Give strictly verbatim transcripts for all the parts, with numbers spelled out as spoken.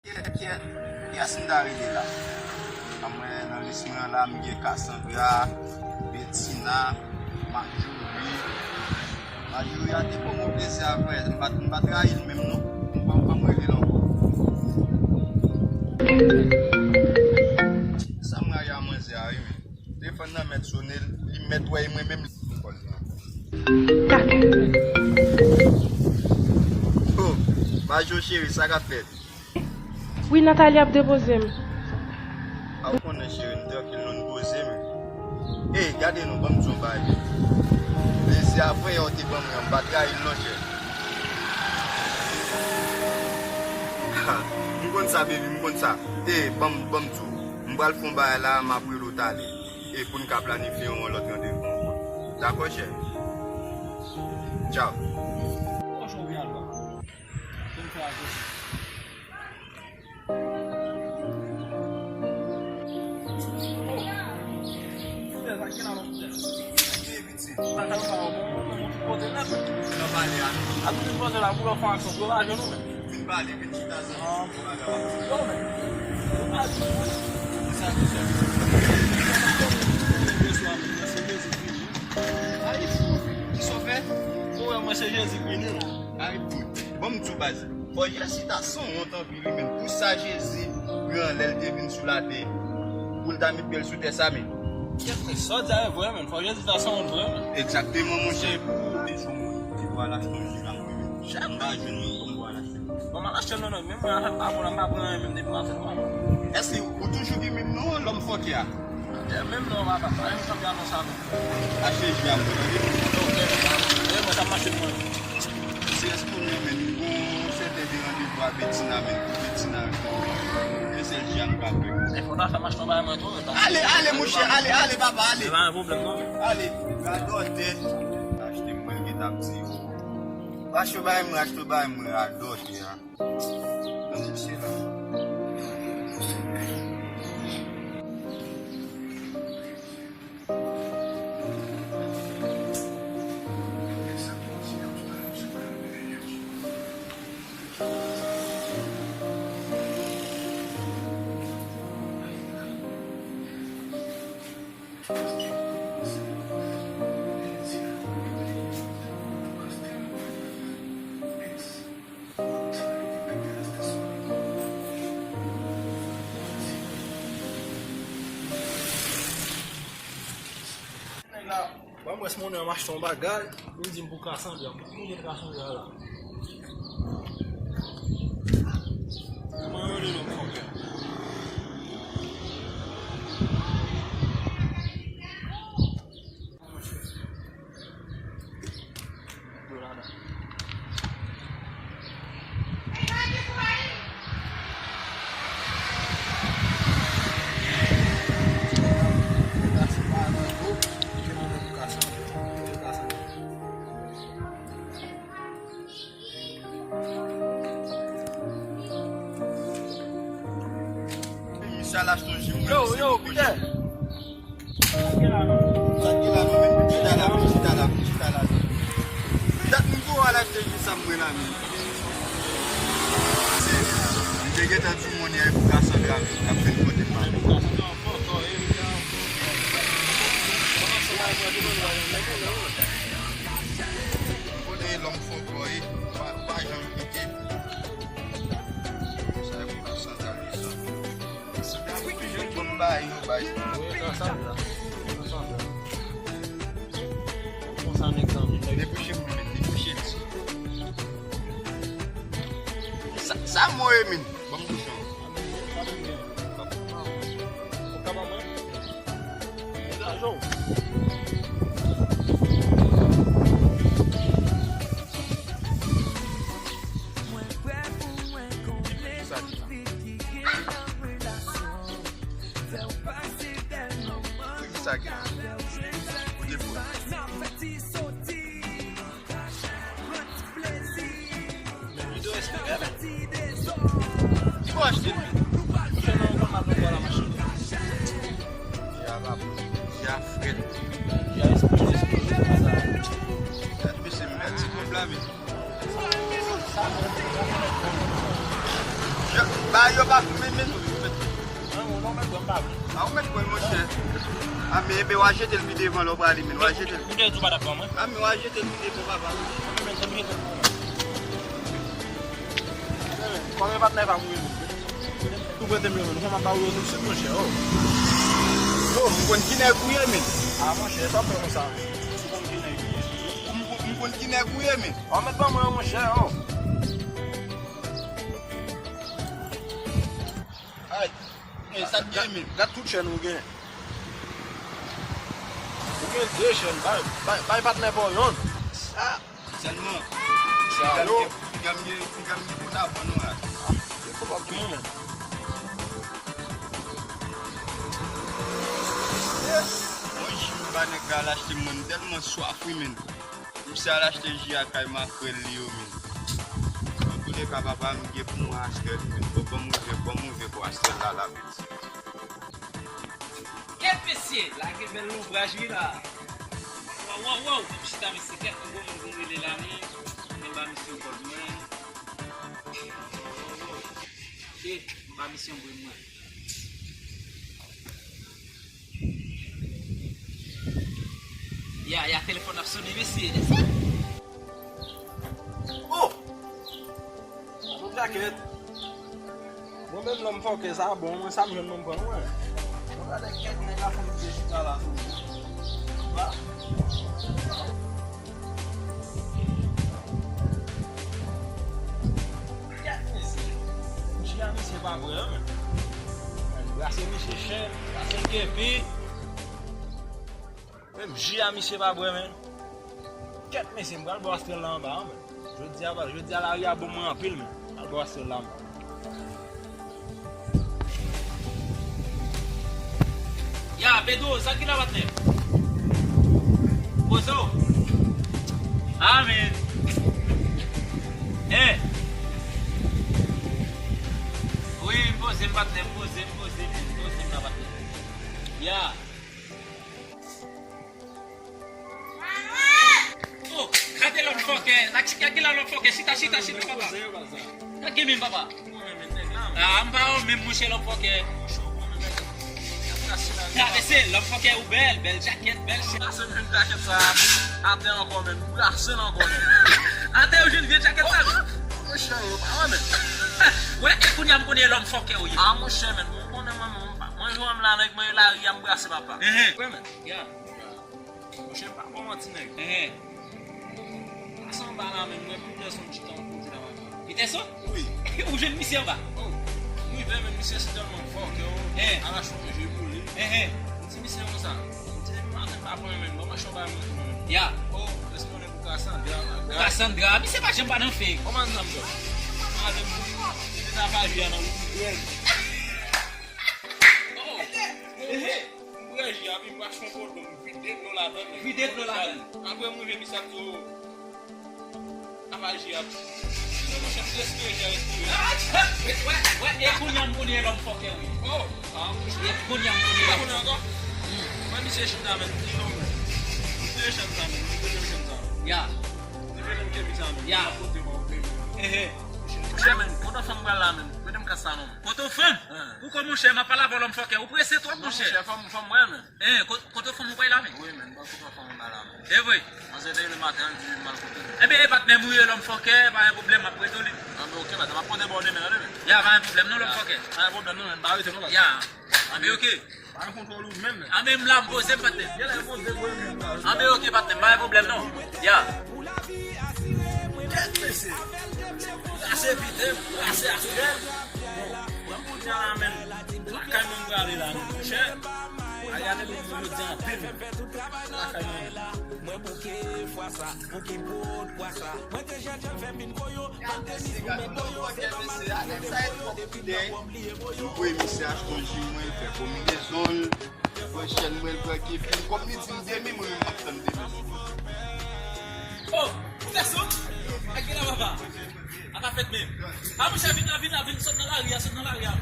Kiyès, kiyès m ta rele la? An mwen nan lis mwen an la, m gen Cassandra, Bethina, Marjorie. Marjorie a te ban mwen plezi a vrè, m pa t, m pa t rayi l menm non. M pa, m pa m rele l ankò. Sa m rayi a manzè a wi, men. Telefòn nan mèt sone, li mèt wè e mwen menm li kòl li ankò. Oh, Majo cheri, sa k ap fèt? Wi, Nathalie ap depoze m. A, ou konnen cheri, m trankil, nou n poze, men. Ey, gade non, ban m di w yon bagay. Plezi a vrè yo te ban mwen an, m pa t rayi l non, chè. Ha, m konn sa, baby, m konn sa. Ey, ban m, ban m di w. M pral fè yon bagay la, m ap rele w talè. Ey, pou n ka planifye yon lòt randevou ankò. Dakò, chè? Tchaw. Kote w vin al la? Pou n fè avanse. Vin pale, vin chita, zanmi. Yo, men. Yo, men. Sa, sa. Ay, fou. Kisa w fè? Ou wè, mwen se Jezi k vini, non. Ay, fou. Bon, m di w, baz. Fò Jezi ta sanwont anpil, wi, men. Pou sa Jezi pran lè l te vin sou latè, pou l ta met pye l sou tè sa, men. Kèt, men, sa w di a e vrè, men. Fò Jezi ta sanwont vrè, men. Egzakteman, monchè. Se pou de jou mwen ki pou al achte yon ji la, mwen, men. Janm pa jwenn moun pou m pou al achte. Bon, m al achte l non, non, men mwen, avè m pa bon la, m pa pran anyen, menm depi maten, non. Èske ou toujou gen menm non, lòm fòkè a? Gen menm non, papa, pa janm kanpe avan sa, non. Achte ji a, mwen, tande. Non, men, men, men, mwen, sa m achte mwen. Se èske ou renmen, men, m gon sèten de randevou a Betina, men, pou Betina, men, se sèl ji a m ka bwè. E fò ta fè m achte yon bagay mwen tou, men, papa. Ale, ale, monchè, ale, ale, papa, ale. Se pa yon pwoblèm, non, men. Ale, radòtè. Achte mwen, gen t ap di yo. Achte bay mwen, achte bay mwen, radòtè a. Nan misye la. Nèg la, ban m wè si mwen menm m achte yon bagay, li di m pou Cassandra. Kote Cassandra la? Kòman yo rele non fòkè? Yo, yo, Peter. Sa gen la non, men, chita la, chita la, chita la. Dat m tou al achte ji sa m mwen la, men. M te gentan di w money a e pou Cassandra, men, k ap vin kote m la. Kote lòm fò kò e, pa, pa janm pike. Sa e pou Cassandra li sa. Bon, bay yo, bay. Wi, ansanm la. Ansanm la. Konsa nèg sa, men. Debouche pou mwen, debouche ti. Sa, sa mwen, Emine. Ban m bouchon. Ou ka ban mwen? Mwen prè pou mwen konplet tout vi ki gen nan relasyon. Fè w pase bèl moman. Sa gen. Kote pou. N ap fè ti soti. Pran ti plezi. Ki pou achte l? Mouche nan yon konn ap pran la machin. Ya pa pou. Ya frèt. Ya esploze, esploze konsa. Gad mesye, mèt ti kòb la, men. Jan, bay Yo pa foumen men nou. An, ou non, men m pa vle. A, ou mèt pran l, monchè. A, men, enben, w a jete l pi devan lè w prale, men w a jete l. Ou te di w pa t ap pran mwen? A, men w a jete l pi devan, papa. Men, men, se mwen ki te pran. Kòman patnè pa mouri, non? Ou prete m yo, men, kòman pa ou yo tout suit, monchè, oh. Yo, m konn ki nèg ou ye, men. A, monchè, sa w fè konsa? M konn ki nèg ou ye. M, m, m konn ki nèg ou ye, men. An, mèt ban mwen, monchè, oh. Ay, men sa k gen, men. Gad tout chèn ou gen. Ou gen de chèn, bay, bay, bay patnè pa w yonn. Sa, sèlman, sa, piga m gen, piga m gen, piga m gen kòb avan nou a. Se kòb ap gen, men. Mwen, ji m ba nèg la al achte, mwen, m tèlman swaf, wi, men. Misye al achte ji a kay makrèl li yo, men. Antouleka, papa, m gen pou mwen achte li, men. Bon, ban m ouvè, ban m ouvè pou achte l la, la, men. Kèt mesye, lage bèl lonbraj wi la. Waw, waw, waw, m chita mesye, kèt yon gwo moun pou m rele la, men. Men ba misye yon kòb mwen. Waw, waw, waw. E, ba misye yon grenn mwen. Ya, ya, telefòn ap sone, mesye. Oh! Yon jakèt. Mwen menm lòm fòkè sa bon, mwen sa m jwenn mwen m pran, mwen. Mwen gade kèk nèg la fè m vye chita la sou mwen. Ba. Kèt mesye. Ji a misye pa bwè, men. Brase misye chèn, brase l kepi. Menm ji a misye pa bwè, men. Kèt mesye, m pral bò Astrèl la anba, men. Jodi a, jodi a lari a bon mwen anpil, men. M pral bò Astrèl la, men. Ya, Pedro, sa ki la patnè? Poze w. Amen. Eh. Wi, m poze m patnè, m poze, m poze, m poze m la patnè. Ya. Oh, gade lòm fòkè. Gade lòm fòkè. Chita, chita, chita, papa. Gade men, papa. Ah, m pa wè w menm, monchè, lòm fòkè. Travèse, lòm fòkè, ou bèl, bèl jakèt, bèl chè. Brase menm jakèt sa atè ankò, menm. Brase l ankò, menm. Atè, ou jwenn vye jakèt sa, menm. Monchè, ou pa wè, menm. Wè, e kounye a m konnen lòm fòkè ou ye. Ah, monchè, menm. Ou konnen mwen, mwen, mwen jwenn m la, nèg mwen, lari a, m brase, papa. Wè, menm. Ya. Monchè, pa bon manti, nèg. Enhen. Pase anba la, menm, mwen, Peterson chita yon kote la, papa. Peterson? Wi. Ou jwenn misye anba? Oh. M rive, menm, misye se tèlman fòkè, oh. Enhen. Al achte yon je pou li. Enhen. M di misye konsa. M di, depi maten, m pa pran, menm, ban m achte yon bagay mwen tou, menm. Ya. Oh, lèse konnen pou Cassandra, bagay. Cassandra, misye pa janm pa nan fake. Kòman sa m fè? Maten, m di, depi sa pa jwe a nan wout. Oh. Enhen. M bwè ji a, pi m achte yon poto, m vide dlo ladan l. Vide dlo ladan l. Apre m rive, misye ap di, oh, apa ji a. Non, monchè, m respire, ji a respire. Ah, wè, wè, e kounye a m konnen lòm fòkè, wi. Oh, ah, monchè. E kounye a m konnen lòm fòkè. Mwen, misye chita, men, m di non, men. M te jèn sa, men, m te jèn sa. Ya. M te jèn ke mi sa, men. Ya. Kote mwen, kote mwen. Ehe. Monchè, men, poto fanm pral la, men. Mete m kasa non. Poto fanm? Hein. Pouko, monchè, m ap pale avè w, lòm fòkè. Ou prese twòp, monchè. Non, monchè, fanm, fanm mwen, men. Hein, ko-, poto fanm ou pral la, men? Wi, men, m pral poto fanm mwen la, men. E vre? Manzè te rele maten an, di m al kote. Enben, e patnè m ou ye, lòm fòkè, pa gen pwoblèm, m ap rete w li. Anben, oke, patnè, m ap pote ba w demen an, demen. Ya, pa gen pwoblèm, non, lòm fòkè. Pa gen pwoblèm, non, men, m pa rete, non, patnè. Ya. Anben, oke. Pa gen kontwòl ou menm. Anben, m la, m poze m, patnè. Anben, oke, patnè, pa gen pwoblèm, non. Ya. Kèt mesye. Brase pite, brase aswè. Bon, kounye a la menm, lakay mwen m prale la, monchè. Bagay a te bon pou jodi a anpil, men. Lakay mwen menm. Mwen bouke fwa sa, bouke pou ou fwa sa. Mwen te jèn, jèn fè m vin koyo. Gade se gade lòm fòkè, mesye, a nèg sa e twòp koulè. M voye misye achte yon ji mwen, l fè konbinezon l, l pran chèn mwen, l pran kepi l. Kòm li di m demen, mwen menm m ap tann demen. Oh, Peterson! Ak gen la, papa. A pa fèt menm. A, monchè, vin la, vin la, vin, sot nan lari a, sot nan lari a.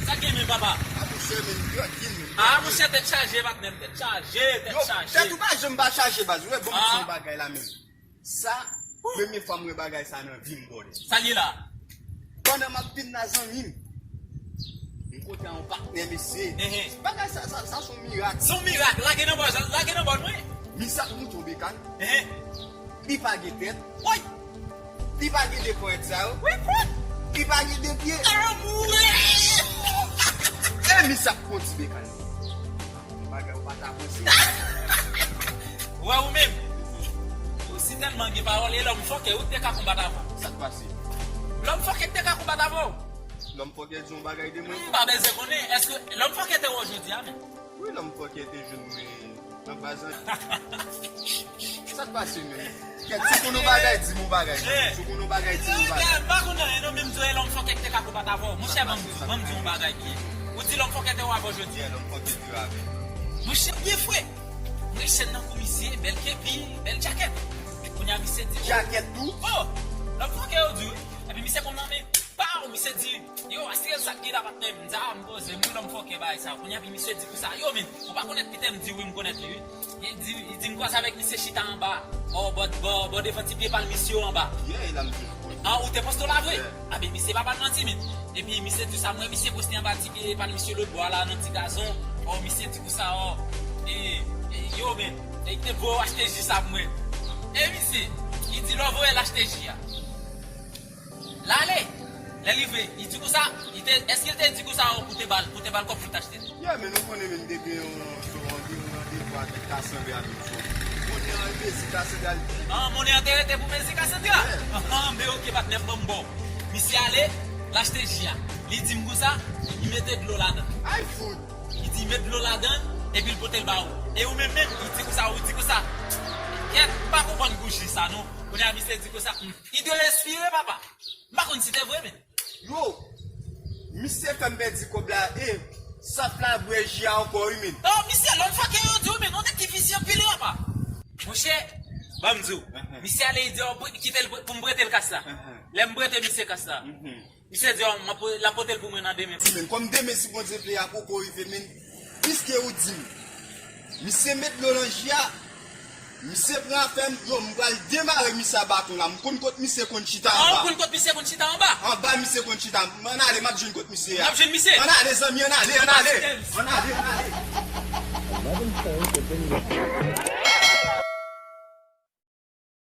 Sa gen men, papa? A, monchè, men, trankil, men. A, monchè, tèt chaje, patnè m, tèt chaje, tèt chaje. Yo, tèt ou pa janm pa chaje, baz. Ou wè, bon, m di yon bagay la, men. Sa, premye fwa m wè bagay sa nan vi m, brother. Sa l ye la? Pandan m ap vin la, zanmi m, M kontre yon patnè, mesye. Bagay sa, sa, sa se yon mirak. Se yon mirak. Lage nan bòl, lage nan bòl mwen. Misye ap moute yon bekàn. Li pa gen tèt. Woy! Li pa gen de ponyèt sa yo. Wi, pwòt! Li pa gen de pye. Anmwey! E misye ap kondi bekàn. Bagay ou pa ta panse. Wè ou menm. Ou si tèlman gen pawòl, e lòm fòkè ou te ka konbat avè w. Sa k pase? Lòm fòkè te ka konbat avè w. Lòm fòkè di yon bagay de mwen. M pa bezwen konnen. Èske lòm fòkè te wè w jodi a menm? Wi, lòm fòkè te jwenn mwen nan baz an. Sa k pase menm? Kèt, si w konn yon bagay, di m yon bagay. Si w konn yon bagay, di m yon bagay. M pa konn anyen non, men m di w e lòm fòkè te ka konbat avè w. Monchè, ban m di w, ban m di w yon bagay byen. Ou di lòm fòkè te wè avè w jodi a. Lòm fòkè te wè avè m. Monchè, byen fre. Mwen chèn nan kou misye, bèl kepi, bèl djakèt. Kounye a misye di, jakèt tou? Oh! Lòm fòkè yo di wi. Epi misye konn nan men. Pow! Misye di, yo, asire sa k gen la patnè m. M di, a, m poze m, wi, lòm fòkè bagay sa. Kounye a, epi misye di konsa, yo, men, ou pa konèt Pitè? M di, wi, m konèt li, wi. Li di, li di m kwaze avèk misye chita anba, bò, bò, bò, bò devan ti pye palmis yo anba. Yeah, e la misye jwenn. An, ou te poste w la vre? Yeah. A, ben, misye pa ba l manti, men. Epi misye di sa, m wè misye poste anba ti pye palmis yo lòt bò a la, nan ti gazon. O, misye di konsa, o, e, e, yo, men, e, li te voye w achte ji sa pou mwen. E misye, li di lè w voye l achte ji a. L ale. Lè l rive, li di konsa, li te, èske l te di konsa, o, pou te ba l, pou te ba l kòb pou l t achte l? Yeah, men nou konnen menm te gen yon, yon, yon, yon, yon de twa nèg Kasandra menm tou. Monnen an mezi Kasandra li te. Ah, monnen an te rete pou mezi Kasandra? Yeah. Ah, men oke, patnè m, ban m ba w. Misye ale, l achte ji a. Li di m konsa, li mete dlo ladan. Ay, fout! Li di, met dlo ladan, epi l pote l ba ou. E ou menm menm, li di konsa, ou di konsa. Kèt, m pa konprann gou ji sa, non. Kounye a, misye di konsa, hmm, li te respire, papa. M pa konn si te vre, men. Yo, misye fè m pèdi kòb la, e, saf la bwè ji a ankò, wi, men. Oh, misye, lòm fòkè yo di, wi, men, non, nèg ki visye anpil, wi, papa. Monchè, ban m di w, misye ale, li di, oh, kite l pou m prete l kas la. Lè m prete misye kas la. Misye di, oh, m ap, l ap pote l pou mwen nan demen. Di, men, kòm demen, si Bondye vle, a poko rive, men, piske ou di m, misye met dlo nan ji a, misye pran afè m, yo, m pral demare misye a baton la. M konn kot misye konn chita anba. Ah, ou konn kot misye konn chita anba? Anba misye konn chita. M ann ale, m ap jwenn kot misye a. M ap jwenn misye? Ann ale, zanmi, ann ale, ann ale. Ann ale, ann ale.